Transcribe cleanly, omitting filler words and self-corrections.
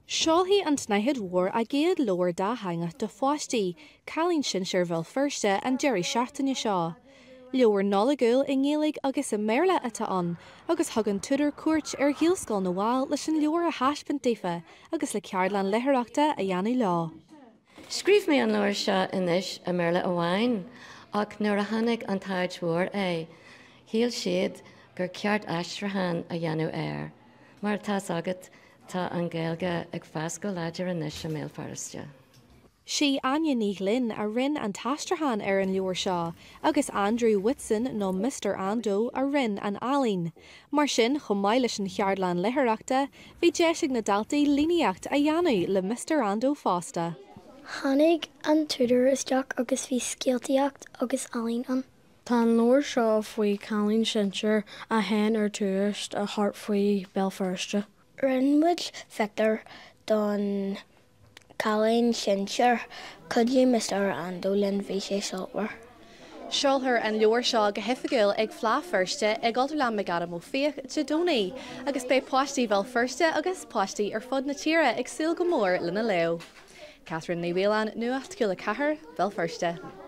Seolfaidh an tSnáthaid Mhór a gcéad leabhar dátheangach do pháistí, Cailín Sinsear Bhéal Feirste, an deireadh seachtaine seo. Leabhar Nollaigiúil i nGaeilge agus i mBéarla atá ann agus thug an t-údar cuairt ar Ghaelscoil na bhFál leis an leabhar a thaispeáint daofa agus le ceardlann léitheoireachta a dhéanamh leo. Scríobh mé an leabhar seo anois i mBéarla amháin ach nuair a chonaic an tSnáthaid Mhór é, shíl siad gur ceart aistriúchán a dhéanamh air. Mar tá's agat, tá an Ghaeilge ag fás go láidir anois i mBéal Feirste. Sí Áine Ní Ghlinn a rinne an t-aistriúchán ar an leabhar seo agus Andrew Whitson nó Mister Ando a rinne an ealaín. Mar sin, chomh maith leis an cheardlann léitheoireachta, bhí deis ag na daltaí líníocht a dhéanamh le Mister Ando fosta. Tháinig an t-údar isteach agus bhí scéaltaíocht agus ealaín ann. Tá an leabhar seo faoi chailín sinsear a théann ar turas a thart faoi Béal Feirste. Rinne muid phictiúr don cailín sinsear. Chuidigh Mister Ando linn bhí sé sultmhar. Seolfar an leabhar seo go hoifigiúil ag Fleadh Feirste i gCultúrlann McAdam Ó Fiaich Dé Domhnaigh agus beidh páistí Bhéal Feirste agus páistí ar fud na tíre ag súil go mór lena léamh. Catherine Ní Mhaoláin, Nuacht Cúla 4, Béal Feirste.